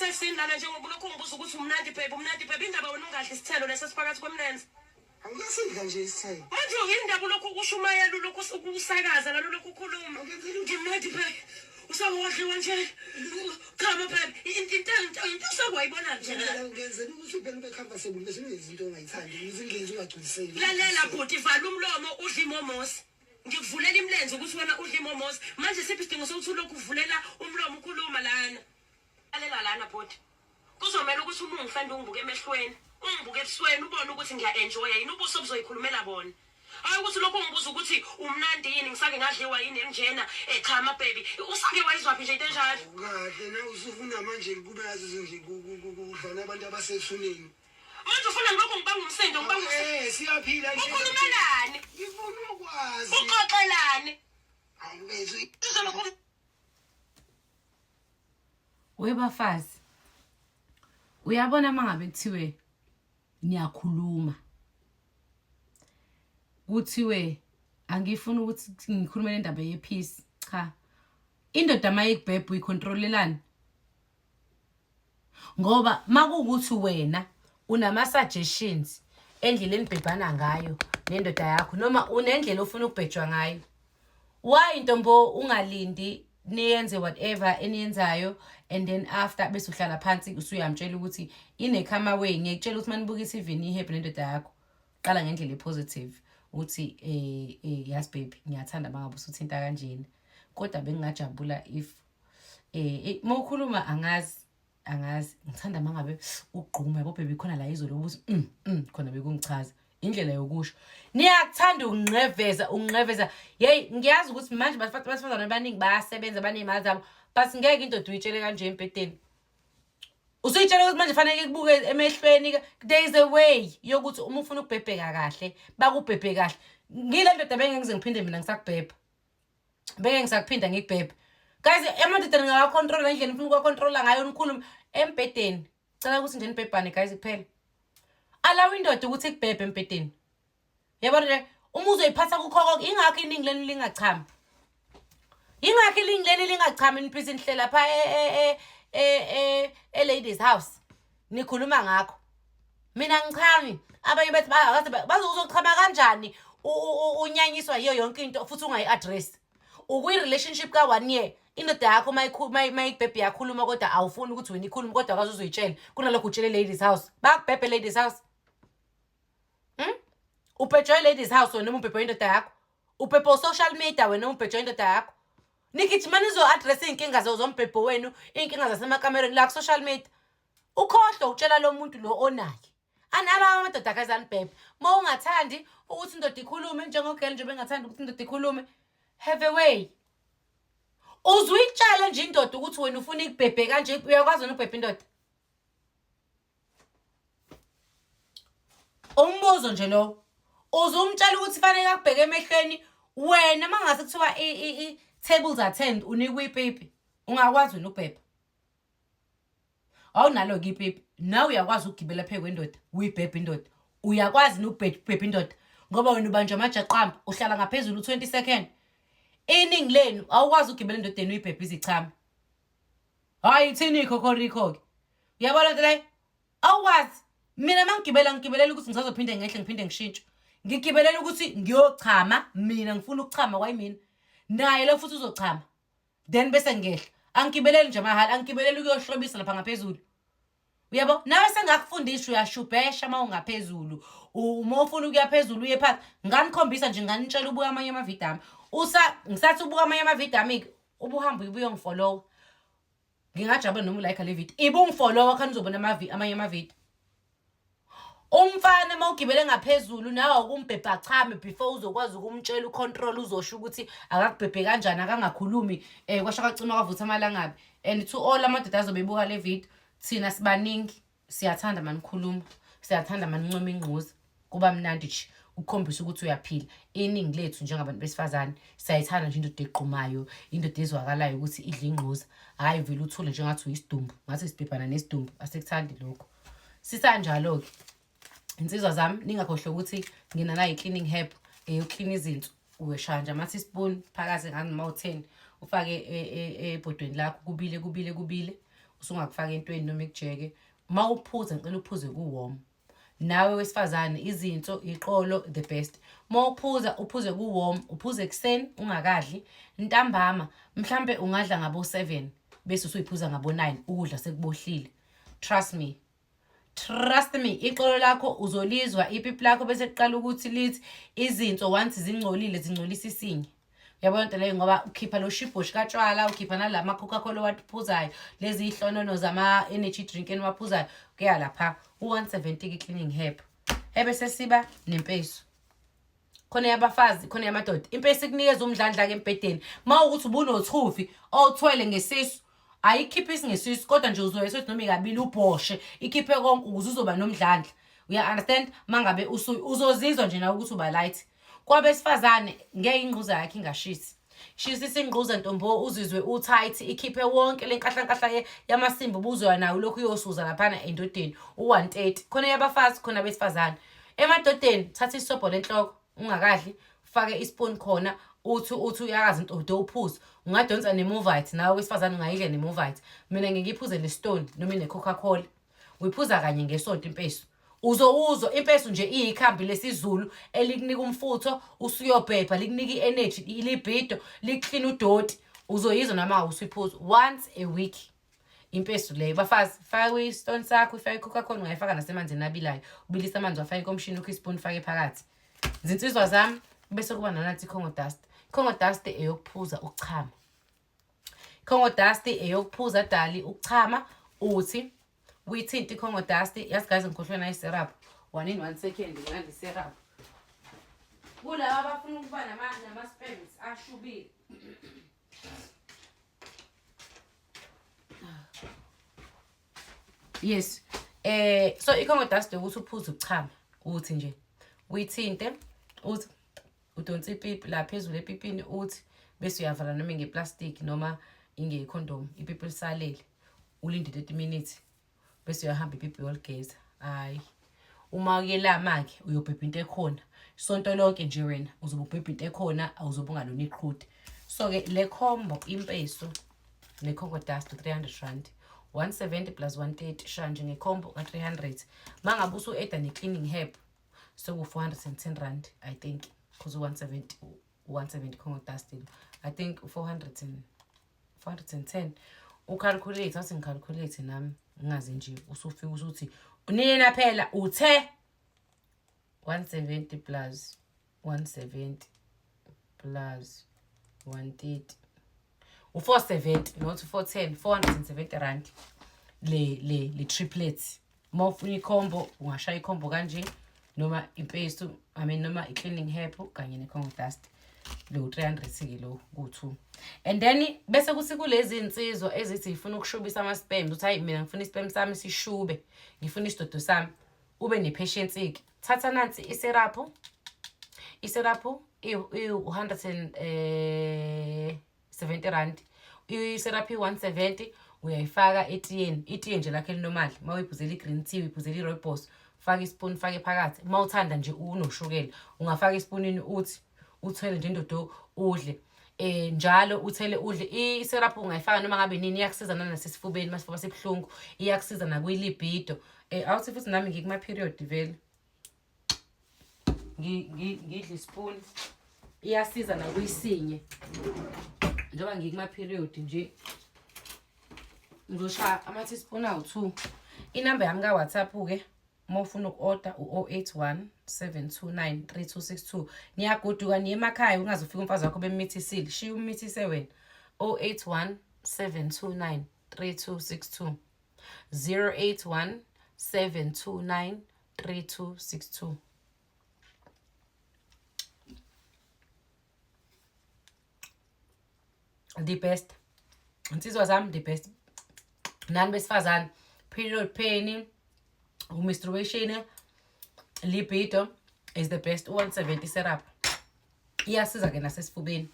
Kune-sex yini lana njengoba ulokhu ungibuza ukuthi umnandi babe, umnandi babe, indaba wena ungadli isithelo lesi esiphakathi kwemlenze. Awukasidla nje isithelo. Manje yindaba ulokhu ushumayela, ulokhu usakaza lana, ulokhu ukhuluma. Ngimnandi babe. Usake wadliwa nje. Chama babe, into usake wayibona nje la. Ngenzela ukuthi phela ube comfortable bese ungenzi into ongayithandi. Ngizingenzi ungagculiseki. Lalela bhuti, vala umlomo udle imomosi. Ngikuvulela imilenze ukuthi wena udle imomosi. Manje siphi isidingo sokuthi ulokhu uvulela umlomo ukhuluma lana? Lalela lana bhuti. Kuzomele ukuthi uma ungifenda ungibuke emehlweni, ungibuke ebusweni ubone ukuthi ngiya-enjoya yini, ubuso buzoyikhulumela bona. Hayi ukuthi lokhu ungibuza ukuthi umnandi yini, ngisake ngadliwa yini enjena, chama baby. Usake wayizwaphi nje into enjalo? Kahle na usufuna manje kube ngathi nje kudlana abantu abasethuneni. Manje ufuna ngilokhu ngibanga umsindo, ngibanga umsindo. Siyaphila nje. Ukhulumelani? Ngifuna ukwazi. Uxoxelani? Awubezwi. Uzolokhu Webafazi, uyabona uma ngabe kuthiwe niyakhuluma, kuthiwe angifuni ukuthi ngikhulume le ndaba ye-peace. Cha, indoda uma ikubhebha uyikhontrolelani? Ngoba makuwukuthi wena unama-suggestions endlela enibhebhana ngayo nendoda yakho, noma unendlela ofuna ukubhejwa ngayo, why ntombo ungalindi niyenze whatever eniyenzayo and then after bese uhlala phansi usuyamtshela ukuthi inekhama way? Ngiyakutshela ukuthi manibuka i-TV niyi-happy nendoda yakho, qala ngendlela e-positive ukuthi yazi baby, ngiyathanda mangabe usuthinta kanjena, kodwa bengingajabula if uma ukhuluma, angazi, ngithanda mangabe ugquma, yabo baby, khona la izolo ukuthi khona bekungichaza indlela yokusho. Niyakuthanda ukunqeveza, ukunqeveza. Yeyi, ngiyazi ukuthi manje basifazane abaningi bayasebenza, baney'mali zabo, but ngeke indoda uyitshele kanje embhedeni, usuyitshela ukuthi manje fanele ikubuke emehlweni. There is a way yokuthi uma ufuna ukubhebheka kahle, bakubhebhe kahle. Ngile ndoda bengeke ngize ngiphinde mina ngisakubhebha, beke ngisakuphinda ngikubhebhe. Guys, amadoda ningawakhontrola indlela nifuna ukuwakhontrola ngayo, nikhulume embhedeni. Cela ukuthi nje nibhebhane guys kuphela. Alawa indoda ukuthi ikubhebhe embhedeni, yabona nje uma uzoyiphatha kukho konke. Ingakho iningi lenu lingachami, ingakho iningi lenu lingachami. Niphise nihlela pha e-ladies house, nikhuluma ngakho. Mina ngichami, abanye bethi bazokuzochama kanjani? Unyanyiswa yiyo yonke into futhi ungayi-address. Ukwi-relationship ka-one year, indoda yakho mayikubhebhe yakhuluma, kodwa awufuni ukuthi wena ikhulume, kodwa akaze uzoyitshela. Kunalokho utshele ladies house. Bakubhebhe ladies house, Ubhejwe ladies house wena uma ubhebhe indoda yakho? Ubhebhe social media wena uma ubhejwe indoda yakho? Nigijima nizo-address iy'nkinga zombhebho wenu, iy'nkinga zasemakamereni la ku-social media, ukhohlwe ukutshela lo muntu lo onaye. Analawo amadoda akaze anibhebhe. Uma ungathandi ukuthi indoda ikhulume, njengogele nje bengathandi ukuthi indoda ikhulume, have a way. Uze uyitshele nje indoda ukuthi wena ufuna ikubhebhe kanje. Uyakwazi wena ukubhebha indoda? Umbuzo nje lo. Uze umtshela ukuthi fanele akubheke emehlweni wena. Uma ngase kuthiwa i-tables are turned, unikwa ipipi, ungakwazi wena ukubhebha? Awunalo-ke ipipi nawe. Uyakwazi ukugibela phezu kwendoda uyibhebhe indoda? Uyakwazi nokubhebha indoda? Ngoba wena ubanjwa amajaqamba, uhlala ngaphezulu u-20 second. Iningi lenu awukwazi ukugibela endodeni uyibhebhe izichame. Hhayi, ithini ikhokhorikho-ke? Uyabona nto leyo, awukwazi. Mina uma ngigibela, ngigibelela ukuthi ngisazophinde ngehle, ngiphinde ngishintshe. Ngigibelela ukuthi ngiyochama mina, ngifuna ukuchama kwayimina, naye lo futhi uzochama, then bese ngehla. Angigibeleli nje mahhala, angigibeleli ukuyohlobisa lapha ngaphezulu, uyabo. Nawe sengakufundisha, uyashubhesha uma ungaphezulu, uma ufuna ukuya phezulu uye phansi. Nganikhombisa nje, nganitshela ubuka amanye amavidiyo ami. Usa ngisathi ubuka amanye amavidiyo ami-ke, ubuhambe ubuye ungifollowa. Ngingajabula noma ulike le video, ibe ungifollowa khani uzobona amanye amavidiyo. Umfana uma ugibele ngaphezulu nawe, ukumbhebha chame before uzokwazi ukumtshela ucontrol, uzosho ukuthi akakubhebhe kanjani, akangakhulumi. Kwasho kwacima kwavutha amalangabi. And to all amadoda azobe ebuka le video, thina sibaningi siyathanda manikhuluma, siyathanda manincoma ingquza, kuba mnandi nje ukukhombisa ukuthi uyaphila. Iningi lethu njengabantu besifazane siyayithanda nje indoda equmayo, indoda ezwakalayo ukuthi idla ingquza. Hhayi, vele uthule njengathi uyisidumbu, ngathi sibhebhana nesidumbu, asikuthandi lokho. Sisanjalo-ke, insizwa zami, ningakhohlwa ukuthi nginanayo i-cleaning herb eyoklina izinto. Uyashaya nje ama-teaspoon phakathi nganoma u-10, ufake ebhodweni lakho, kubile kubile kubile. Usungakufaka entweni noma ikujeke. Uma uphuza ngicela uphuze ku-warm. Nawe wesifazane izinso, iqolo the best. Uma uphuza uphuze ku-warm, uphuze ekuseni ungakadli, ntambama mhlampe ungadla ngabo-7 bese usuyiphuza ngabo-9 ukudla sekubohlile. Trust me. Trust me, iqolo lakho uzolizwa ipipi lakho bese kuqala ukuthi lithi izinso once zingcolile zingcolisa isinye. Uyabona into leyo ngoba ukhipha lo shibhoshi katshwala, ukhipha nalama Coca-Cola owaphuzayo, lezi ihlonono zama energy drink eniwaphuzayo, kuya lapha u-170 ki-cleaning herb. Ebese siba nempesu. Khona yabafazi, khona yamadoda. Impesi ikunikeza umdlandla ke embhedeni. Uma ukuthi ubunothuvi owuthwele ngesisu, ayikhiphi isingesisu kodwa nje uzoyesa ukuthi noma ikabili ubhoshe, ikhiphe konke ukuze uzoba nomdlandla. Uya understand? Mangabe uzozizwa nje nawe ukuthi uba light. Kwabesifazane ngeke ingquza yakhe ingashisi. Shisisa ingquza ntombo uzizwe utight ikhiphe wonke lenkahlankahla yamasimba ubuzoya nayo lokhu uyosuza laphana endodeni u-130 khona yabafazi khona besifazane emadodeni thatha isobho lenhloko ungakadli ufake ispoon khona uthi uthi uyakazi ntodo uphuze ungadonsa nemovite nawe wesifazane ungayidla nemovite mina ngikiphuze nestone noma ne-coca-cola uyiphuza kanye ngesonto impesu uzowuzwa impesu nje iyikhambi lesizulu elikunika umfutho usuyobhebha likunika i-energy ilibido likuklina udoti uzoyizwa noma usuyiphuza once a week impesu leyo bafazi faka kwi-stone sakho ifake i-coca-cola ungayifaka nasemanzini abilayo ubilise amanzi wafake inkomishini ukho ispoon ufake phakathi zinsizwa zami bese kuba nanathi i-congo dust i-congo dust eyokuphuza ukuchama Congo dust eyokuphuza dali ukuchama uthi uyithinte i-Congo dust yazi guys ngikhohlwe nayi syrup one in one second ngilanda i-syrup kulaba abafuna ukuba nama-sperms ashubile yes so i-Congo dust ukuthi uphuze ukuchama uthi nje uyithinte uthi udonsa ipipi la phezulu epipini uthi bese uyavala noma ngeplastic noma ingekhondom ipipi lisalele ulinde 30 minutes bese uyahamba ipipi uyoligeza hayi uma kuyelama-ke uyobhebha into ekhona sonto lonke nje wena uzobe ubhebha into ekhona awuzobe ungalona iqhude so-ke le combo impesu ne-coco dust 300 rand 170 plus 130 shaya nje ngecombo ka-300 ma ngabe usu-eda ne-cleaning herb seku-410 rand i think because u-170 170 Congo dust i think 400 410 ucalculate athi ngicalculate nami ngingazi nje usufika usuthi nina phela uthe 170 plus 170 plus 130 u-470 not 410 470 rand le le le triplets uma ufuna ikhombo ungashaya ikhombo kanje noma impesu I mean noma i-cleaning herb kanye ne-congo dust lo 300 ke lo ku-2 and then bese kuthi kulezi insizwa ezithi ifuna ukushubisa ama-sperms uthi hayi mina ngifuna isperm sami sishube ngifuna isidodo sami ube ne-patience ke thatha nansi isiraphu isiraphu i-100 70 rand i-syrup i-170 uyayifaka etiyeni itiye nje lakho elinormal uma uyiphuzela i-green tea uyiphuzela i-rooibos faka ispoon fake phakathi uma uthanda nje unoshukela ungafaka esipunini uthi uthele nje indodo udle eh njalo uthele udle i-syrup ungayifaka noma ngabe nini iyakusiza nanasesifubeni masifuba sibuhlungu iyakusiza nakwi-libido eh awuthi futhi nami ngikuma period vele ngidla ispoon iyasiza nakuyisinye njengoba ngikuma-period nje ngizoshaya ama-teaspoon awu-2 inamba yami ka-whatsapp-ke uma ufuna uku-oda u-081 729 3262 niyagoduka niye emakhaya ungaze ufike umfazi wakho bemmithisile shiya ummithise wena 081 729 3262 081 729 3262 the best insizwa zami the best nani besifazane period pain menstruation libido is the best 170 syrup iyasiza ke nasesifubeni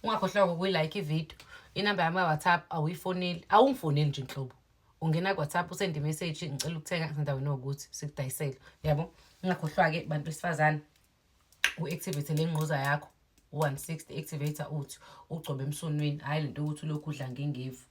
ungakhohlwa ukuyilike ivideo inamba yami ka-whatsapp awuyifoneli awungifoneli nje nhlobo ungena ku-whatsapp usende imessage ngicela ukuthenga endaweni ewukuthi sikudayisele yabo ungakhohlwa-ke bantu besifazane u-activate le ngquza yakho u-160 activator uthi ugcobe emsunwini hhayi lento yokuthi ulokhu udla ngengevu